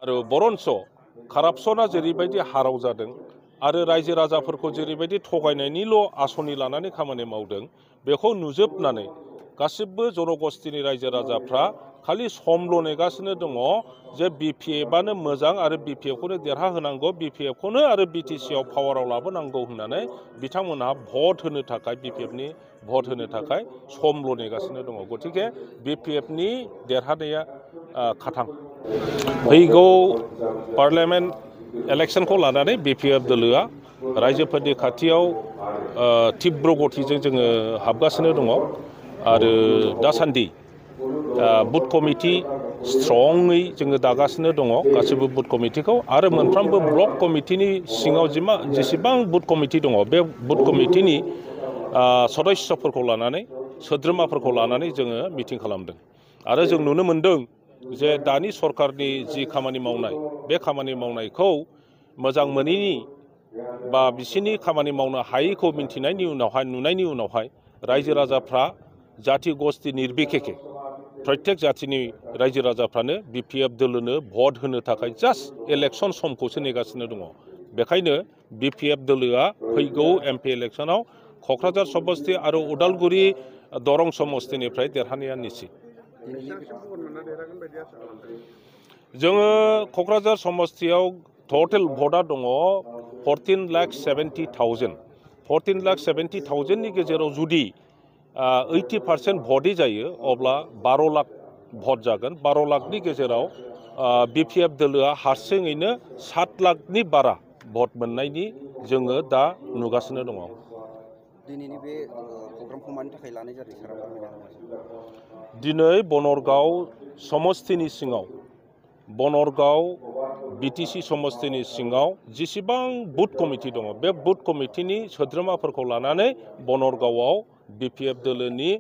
आरो बरन्स कारापसना जेरैबायदि हाराव जादों आरो रायजो राजाफोरखौ जेरैबायदि थगायनायनिल' आसनि लानानै खामानि मावदों बेखौ नुजोबनानै गासिबो जनगोष्ठीनि रायजो राजाफ्रा खालि समल' नेगासिनो दङ जे BPFआनो मोजां आरो BPFखौनो देरहाहोनांगौ BPFखौनो आरो BTCआव पावाराव लाबोनांगौ होननानै बिथांमोनहा भट होनो थाखाय BPFनि भट होनो थाखाय समल' नेगासिनो दङ। गतिके BPFनि देरहानाया खाथां। फैगौ पार्लियामेन्ट इलेक्शनखौ लानानै BPF दोलोआ रायजोफोरनि खाथियाव तीव्र गतिजों जोङो हाबगासिनो दङ आरो दासान्दि बुथ कमिटि स्ट्रङै जोङो दागासिनो दङ गासैबो बुथ कमिटिखौ आरो मोनफ्रोमबो ब्लक कमिटिनि सिङाव जेसेबां बुथ कमिटि दङ बे बुथ कमिटिनि सदस्यफोरखौ लानानै सोद्रोमाफोरखौ लानानै जोङो मिटिं खालामदों आरो जों नुनो मोनदों जे दानि सरकारनि जि खामानि मावनाय बे खामानि मावनायखौ मोजां मोनैनि बा बिसोरनि खामानि मावनो हायैखौ मिन्थिनायनि उनावहाय नुनायनि उनावहाय रायजो राजाफ्रा जाथि गस्थि निर्बिखेखे प्रत्येक जाथिनि रायजो राजाफ्रानो BPF दोलोनो भट होनो थाखाय जास्ट इलेक्शन समखौसो नेगासिनो दङ। बेखायनो BPF दोलोआ फैगौ MP इलेक्शनाव क'क्राझार समस्ति आरो उदालगुरि दरं समस्तिनिफ्राय देरहानाया निश्चित। जोङो क'क्राझार समस्तियाव टटेल भटआ दङ 14,70,000 14,70,000नि गेजेराव जुदि 80% भटै जायो अब्ला 12 लाख भट जागोन। 12 लाखनि गेजेराव BPF दोलोआ हारसिङैनो 7 लाखनि बारा भट मोननायनि जोङो दा नुगासिनो दङ। दिनैनि बे प्रग्रामखौ मानि थाखाय लानाय जादों सारा फोरमायना होनो? दिनै बनरगाव समस्तिनि सिङाव बनरगाव BTC समस्तिनि सिङाव जेसेबां बुथ कमिटि दङ बे बुथ कमिटिनि सोद्रोमाफोरखौ लानानै बनरगावआव BPF दोलोनि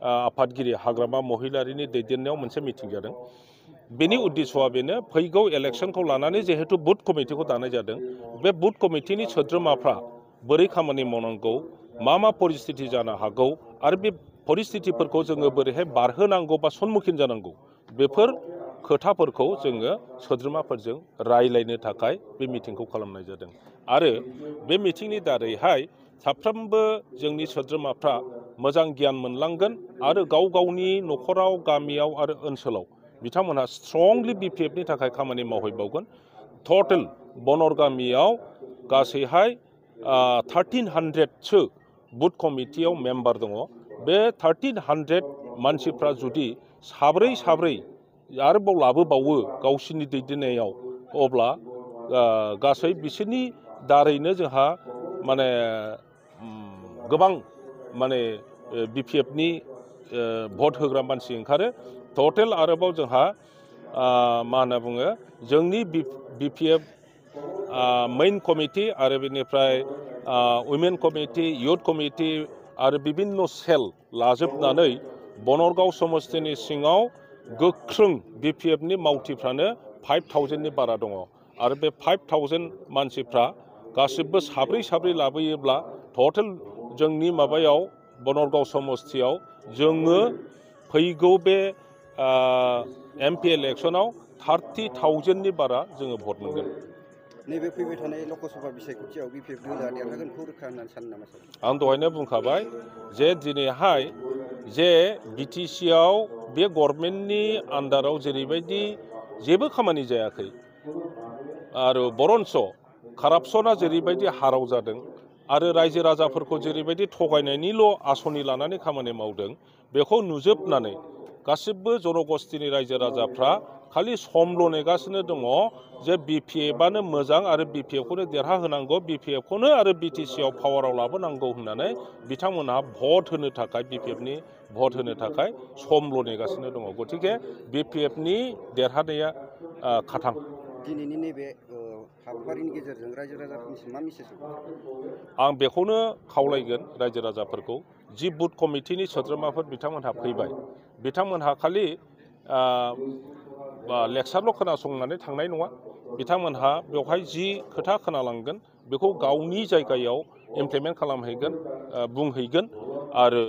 आफादगिरि हाग्रामा महिलारिनि दैदेननायाव मोनसे मिटिं जादों। बेनि उद्देश्यआ बेनो फैगौ इलेक्शनखौ लानानै जिहेतु बुथ कमिटिखौ दानाय जादों बे बुथ कमिटिनि सोद्रोमाफ्रा बोरै खामानि मावनांगौ मा परिस्थिति जानो हागौ आरो बे परिस्थितिफोरखौ जोङो बोरैहाय बारहोनांगौ बा सन्मुखीन जानांगौ बेफोर खोथाफोरखौ जोङो सोद्रोमाफोरजों रायलायनो थाखाय बे मिटिंखौ खालामनाय जादों आरो बे मिटिंनि दारैहाय साफ्रोमबो जोंनि सोद्रोमाफ्रा मोजां गियान मोनलांगोन आरो गाव गावनि न'खराव गामियाव आरो ओनसोलाव बिथांमोनहा स्ट्रंलि BPFनि थाखाय खामानि मावहैबावगोन। टटेल बनर गामियाव गासैहाय 1300सो बुथ कमिटियाव मेम्बार दङ। बे 1300 मानसिफ्रा जुदि साब्रै आरोबाव लाबोबावो गावसिनि दैदेननायाव अब्ला गासै बिसोरनि दारैनो जोंहा माने गोबां माने BPFनि भट होग्रा मानसि ओंखारो। टटेल आरोबाव जोंहा मा होनना बुङो जोंनि BPF मेइन कमिटि आरो बेनिफ्राय उइमेन कमिटि इयुथ कमिटि आरो बिभिन्न सेल लाजोबनानै बनरगाव समस्तिनि सिङाव गोख्रों BPFनि मावथिफ्रानो 5,000नि बारा दङ आरो बे 5,000 मानसिफ्रा गासिबो साब्रै लाबोयोब्ला टटेल जोंनि माबायाव बनरगाव समस्तियाव जोङो फैगौ बे MP इलेक्शनाव 30,000नि बारा जोङो भट मोनगोन। नैबे फैबाय थानाय लकसभा बिसायख'थियाव BPF दोलोआ देरहागोनखौ रोखा होननानै सानो नामा सार? आं दहायनो बुंखाबाय जे दिनैहाय जे BTCआव बे गभर्नमेन्टनि आन्डाराव जेरैबायदि जेबो खामानि जायाखै आरो बरन्स कारापसना जेरैबायदि हाराव जादों आरो रायजो राजाफोरखौ जेरैबायदि थगायनायनिल' आसनि लानानै खामानि मावदों बेखौ नुजोबनानै गासिबो जनगोष्ठीनि रायजो राजाफ्रा खालि समल' नेगासिनो दङ जे BPFआनो मोजां आरो BPFखौनो देरहाहोनांगौ BPFखौनो आरो BTCआव पावाराव लाबोनांगौ होननानै बिथांमोनहा भट होनो थाखाय BPFनि भट होनो थाखाय समल' नेगासिनो दङ। गतिके BPFनि देरहानाया खाथां। दिनैनि नैबे हाबाफारिनि गेजेरजों रायजो राजाफोरनिसिम मा मेसेज होगोन? आं बेखौनो खावलायगोन रायजो राजाफोरखौ जि बुथ कमिटिनि सोद्रोमाफोर बिथांमोनहा फैबाय बिथांमोनहा खालि लेक्सारल' खोनासंनानै थांनाय नङा बिथांमोनहा बेवहाय जि खोथा खोनालांगोन बेखौ गावनि जायगायाव इमप्लिमेन्ट खालामहैगोन बुंहैगोन आरो